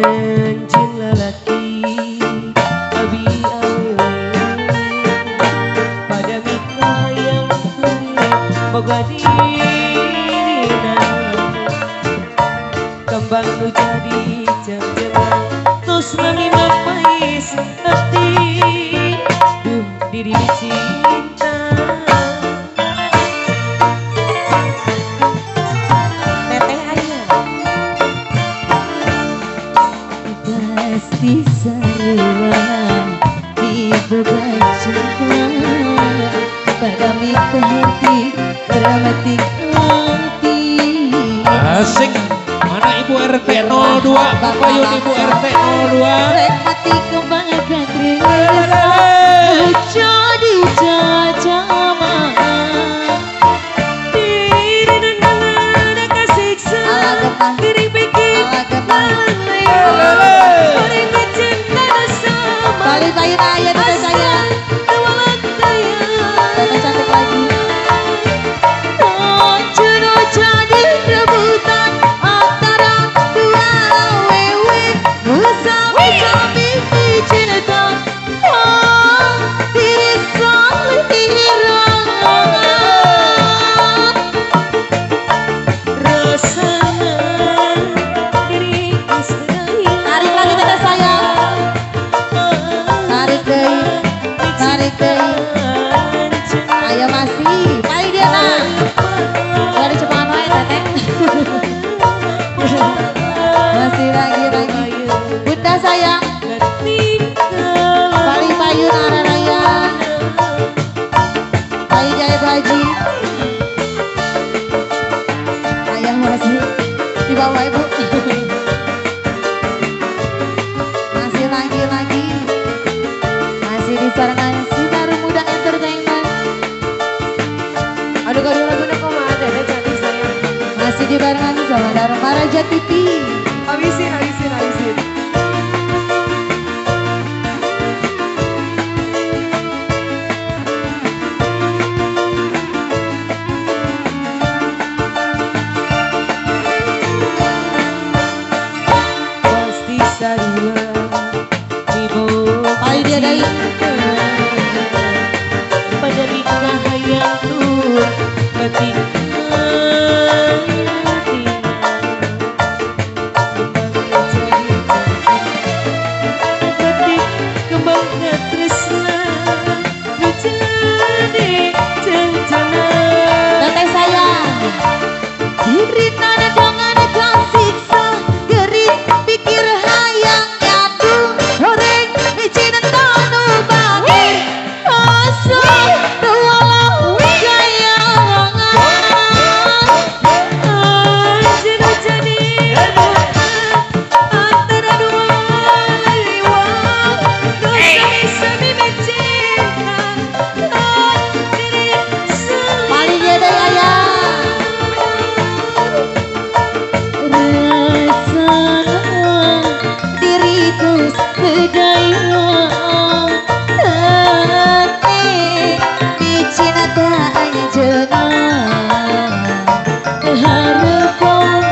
Anjeun lalaki abi awewe pada mika hayang boga dirina kembang nu jadi jang-jangan tos nami mapais hati duh diri cinta. Teteh ayah pasti sarua diboga cinta pada mika hati beramati hati. Asik. Mana Ibu RT 02, Bapak Yun Ibu RT 02. Rek mati kembang katresna jadi jajama diri nana kasiksa diri pikir balik payun ayah teteh sayang teteh cantik lagi. Jono jadi rebutan antara dua wewe bersama-sami cinta diri salira rasana diri sayang. Tarik lagi teteh sayang, tarik deh, tarik deh. Ayo masih, paling dia nah. Dari cepat wae teteh. Masih lagi lagi. Bunda sayang, paling payun araya. Paling jaya baji. Ayah masih di bawah ibu. Masih lagi lagi. Masih di sarangan Sinar Muda Entertainment. Aduh gaduh lagunya kok mah teteh cantik sayang. Masih dibarengan sama Dharma Raja TV. Habisin, habisin, habisin. Pasti sarua diboga Paling dia dai. Pada nikah hayang tur batin batik kembang katresna nu jadi jang-jangan. Teteh sayang diri nana dongan kasiksa geri pikir hayang nyatu horeng cinta nu bagir asa tualah gayangan. Anjeun jadi rebutan antara dua laliwa nu sami-sami mencinta diri Paling dia deh ayah. Rasana diriku sedaya hati bicinta anjeunna harapan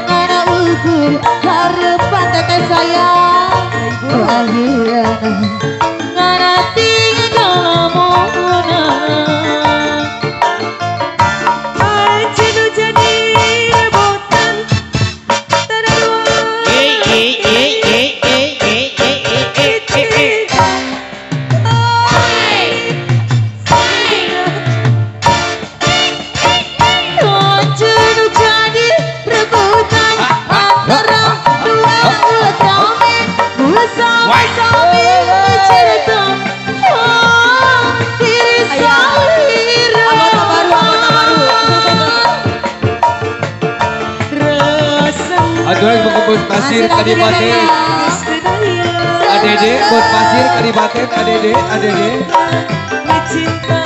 ngana ukur harapan teteh sayang akhirna ngana tinggal mona. Anjeun jadi rebutan antara dua Anjeun jadi rebutan antara dua ultraman bersama-sami cinta diri salira. Anggota baru, anggota baru. Aturan mengumpul pasir kadipaten. ADD buat pasir kadipaten ADD ADD. Cinta